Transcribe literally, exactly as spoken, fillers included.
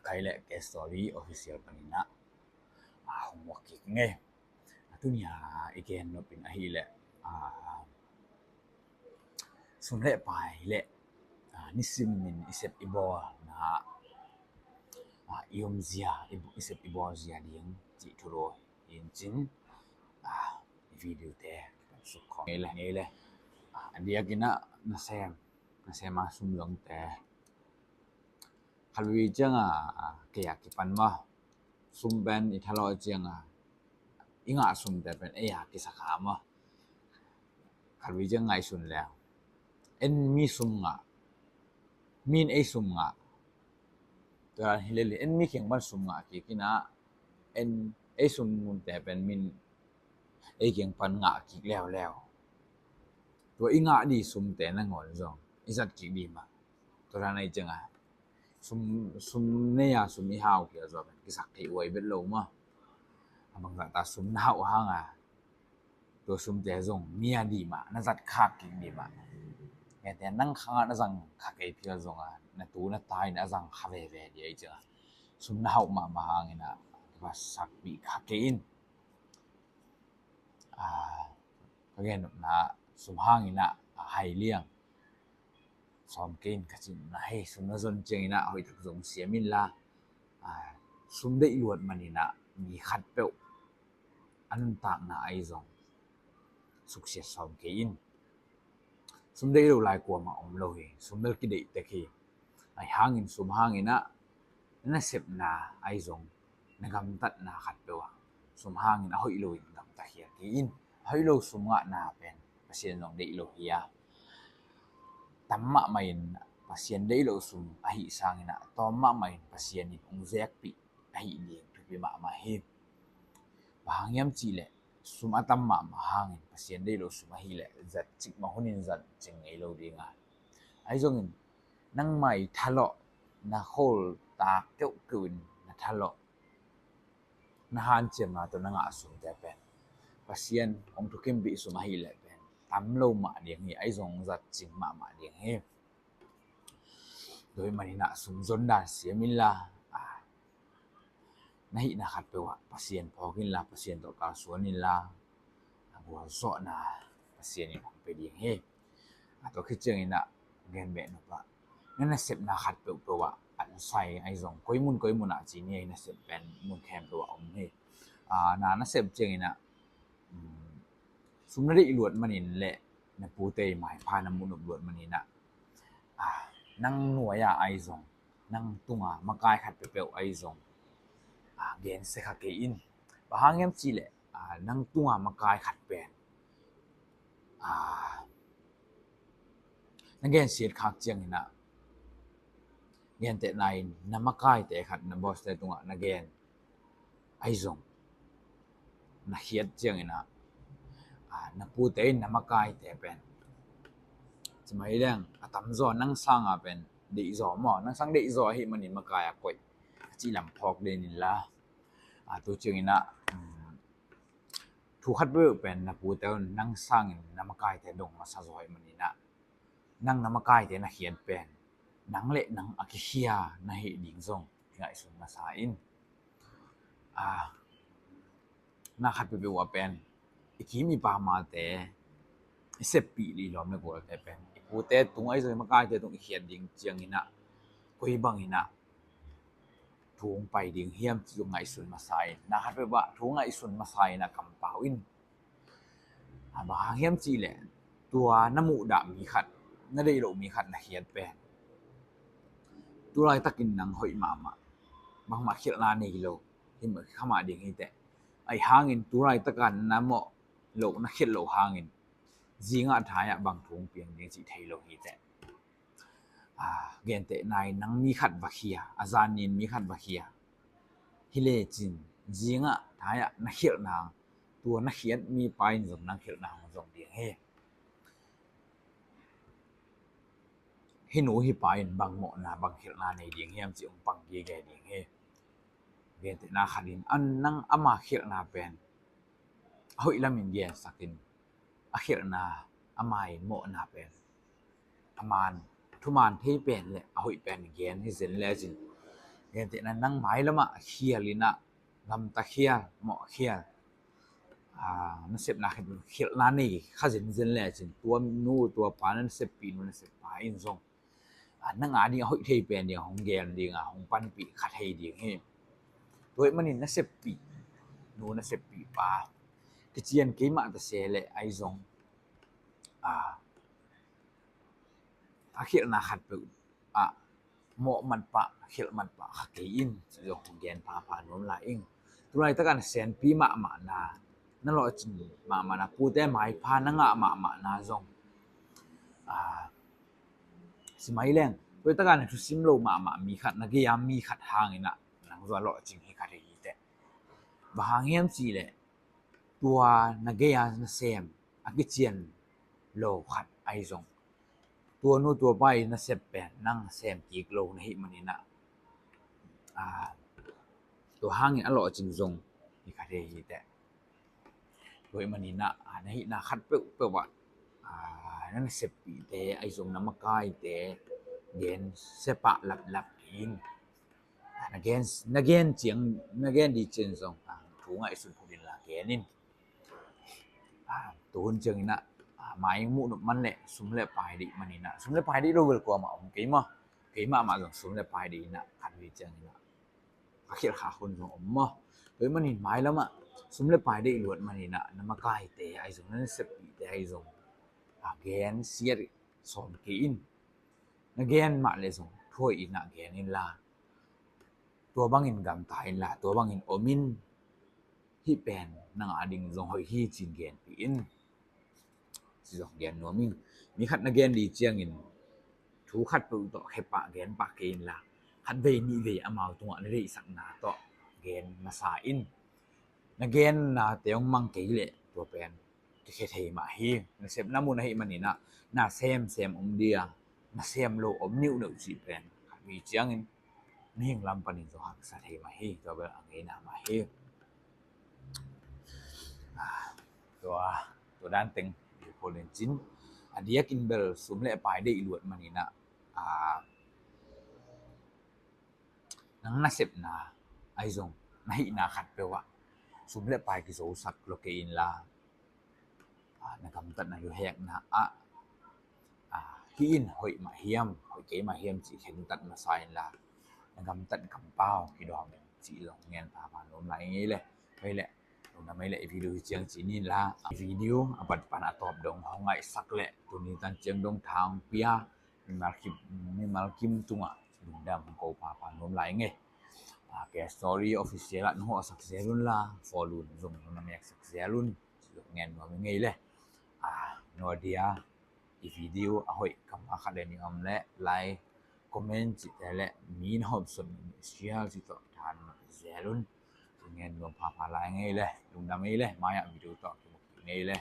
Thai le K Story Official panin ah, ah, hong muak kik ing ei. A tuni a i gen nop in ahih leh, ah, sum le pai le, ah, nisim in i sep i bawl na, ah, i omzia, i, i sep i bawl zia ding cih thu lo in cin, ah, i video te suk khawng ngei le, ngei le. Ah, a diakin ah nasem, nasem a sum zongte khat vei ciang a, ah, kei a kipan maw. Sum pen i thalawh ciang a, i ngah sumte pen ei a kisakha maw. Khat vei ciang ngaihsun leng, en mi sum ngah, mi in ei sum ngah. Tua dan hi lel hi, en mi kiang pan sum ngah kik in ah, en ei sum ngunte pen mi in ei kiang pan ngah kik leuleu. Tua i ngah ding sumte nangawn zong i zat kik ding mah. Tua dan ahi ciang a, sum, sum nei a sum i hau kei a zaw pen kisak thei huai bek lo maw. A bangzah ta sum na hauh hang a, tua sumte zong mi a ding mah, na zat khak kik ding mah. Ngeite nang khang ah na zang kha kei phial zong a, na tu na ta in a zang kha veve ding ahi ciang a, sum na hauh mahmah hangin ah, kipasakpih kha kei in. Ah, ka gen nopna, sum hangin ah, ah, hai liang sawm kei in ka cihna hi. Sum na zon ciangin ah hoihtak zong siam inla, ah, sum deih luat manin ah mi khatpeuh a nuntakna ahi zong suksiat sawm kei in. Sum deih lo lai kuamah om lo hi. Sum bel kideih tek hi. Ahi hangin sum hangin ah na nasepna ahi zong, na gamtatna khatpeuh ah sum hangin a hoih loin gamta khial kei in. A hoih lo sum ngahna pen Pasian zong deih lo hi a, tam mahmah in Pasian deih lo sum ahih sangin ah tawm mahmah in Pasian in hong zekpih ahih ding thupi mahmah hi. Bang hang hiam cih leh sum a tam mahmah hangin Pasian deih lo sum ahih leh zat cik mah hun in zat cing ngei lo ding a, ahi zongin nangmah i thalawh, na kholtak keuhkeuh in na thalawh, na hanciamna tawh na ngah sumte pen Pasian hong thukimpih sum ahih leh pen tam lo mah ding hi, ahi zong zat cing mahmah ding hi. Tua ahih manin ah sum zon dan siam inla, ah, na hihna khatpeuh ah Pasian phawk inla, Pasian tawh kalsuan inla, a gualzawhna Pasian in hong pia ding hi. A tua khit ciangin ah gen beh nop ah, na nasepna khat peuhpeuh ah an sai ahi zong, koi mun koi mun ah ci ni, ahi nasep pen mun khempeuh ah om hi. Ah, na nasep ciangin ah, um, sum na deih luat manin le na pute i maipha na muh nop luat manin ah, ah, nang nuai ah ahi zong, nang tunga makai khat peuhpeuh ahi zong, ah, gensia kha kei in. Bang hang hiam cih leh, ah, nang tunga makai khat pen, ah, na gensiat khak ciangin ah, gentehna in na makaite khat na boss te tungah na gen ahi zong, na khiat ciangin ah, ah, na pute in na makaite pen, ci mai leng, a tamzaw nang sanga pen deihzaw maw, nang sang deihzaw ahih manin makai a koih a cih lam phawk den inla, ah, tu ciangin ah, um, thu khat peuh pen na pute un nang sangin na makaite dong masa zaw ahih manin ah, nang na makaite na khiat pen nang le nang a kikhia na hih ding zong kingaihsun masa in. Ah, na khat peuhpeuh ah pen i kim i pamate, i seppih le i lawm le gualte pen i pute tung ahi zong i makaite tung i khiat ding ciangin ah, koi bangin ah thu hong pai ding hiam cih ngaihsun masa in, na khat peuhpeuh ah thu ngaihsun masa in ah kampau in. Ah, bang hang hiam cih leh, tua na muhdah mi khat, na deih loh mi khat na khiat pen tu laitakin nang hoih mahmah, bangmah khialhna nei lo, hi mah kha mah ding hi teh. Ahi hangin tu laitakin na mawh loh, na khialh loh hangin zingah thai ah bang thu hong piang ding cih thei lo hi teh. Ah, gentehna in nang mi khat va khia, a zan ni in mi khat va khia hi lecin, zingah thai ah na khialhna, tua na khiat mipa in zong nang khialhna hong zong ding hi. Hih nu hih pa in bang mawhna, bang khialhna nei ding hiam cih hong pang gige ding hi. Gentehna khat in, an nang ama khialhna pen a hoih lamin gensak in, a khialhna, ama in mawhna pen a man, thuman thei pen le a hoih pen gen hi zen le zin. Gentehna nang mailamah khial in ah, gamta khial, mawh khial, nasepna khialhna nei kha zenzen lecin tua nu tua pa, na naseppih nu nasep pa in zong nang a ding a hoih thei pen ding a hong gen ding a, hong panpih kha thei ding hi. Tua ahih manin naseppih nu naseppih pa kician kei mah ta se leh ahi zong a khialhna khatpeuh ah mawh mat pah, khialh mat pah kha kei in, ci zong hong gen phapha nuam lai ing. Tulaitak a na senpi mahmahna, na lawhcing mahmahna, pute maipha na ngah mahmahna zong si mai leng, tulaitak a na thusim lo mahmah mi khat, na gei-a mi khat hangin ah nang zong a lawhcing hi kha thei hi teh. Bang hang hiam cih leh tua na gei-a na sem a kician lo khat ahi zong tua nu tua pa i nasep pen nang sem kik lo na hih manin ah, tua hangin a lawhcing zong hi kha thei hi teh. Tua ahih manin ah na hihna khat peuhpeuh ah na naseppihte ahi zong na makaite gensia pah laplap in, na gen, na gen ciang, na gen ding ciang zong thu ngaihsun phot in la gen in. Tuhun ciangin ah mai muh nop man leh sum le pai deih manin ah, sum le pai deih lo bel kuamah om kei maw. Kei mahmah zong sum le pai deih in ah khat vei ciangin ah a khialh khak hun zong om maw. Tua ahih manin mailamah sum le pai deih luat manin ah na makaite ahi zong, na naseppihte ahi zong gensiat sawm kei in. Na gen mah leh zong thuhoih in ah gen in la, tua bangin gamta in la, tua bangin om in. Hih pen nang a ding zong hoih hi ci-in genpih in, ci zong gen nuam ing. Mi khat na gen ding ciangin thu khatpeuh tawh khe pah gen pah kei in la, khat vei nih vei amau tungah na deihsakna tawh gen masa in. Na gennate hong mang kei leh tua pen kikhe thei mah hi. Nasepna mun ahih manin ah na semsem om ding a, na sem lo om niuhneuh cih pen khat vei ciangin mihing lam panin zong haksa thei mah hi. Tua bel a ngeina mah hi. Tua, tua dan teng i phawk len cin, a diakin bel sum le pai deih luat manin ah nang nasepna ahi zong na hihna khatpeuh ah sum le pai kizosak lo kei in la, na gamtatna luhekna ah hih in hoih mah hiam, hoih kei mah hiam cih khentat masa in la, na gamtat kampau kidawm in cih zong ngen phapha nuam lai ing ei le. Hei le, lungdam ei le, i video hi ciang ci ni in la, i video a pat pan a tawp dong hong ngaihsak le tuni tan ciang dong tha hong pia mimal kim, mimal kim tungah lungdam hong ko phapha nuam lai ing ei. Kei Story Official ah na hawhsak zel un la, follow un zong na meksak zel un, ci zong ngen nuam ing ei le. Nua dia i video a hoih kammal khat le nih om le like, comment cihte le mi na hawmsawn share cih tawh tha na zel un. Ngen nuam phapha lai ing ei le, lungdam ei le, mai-ah video tawh kimu kik ing ei le.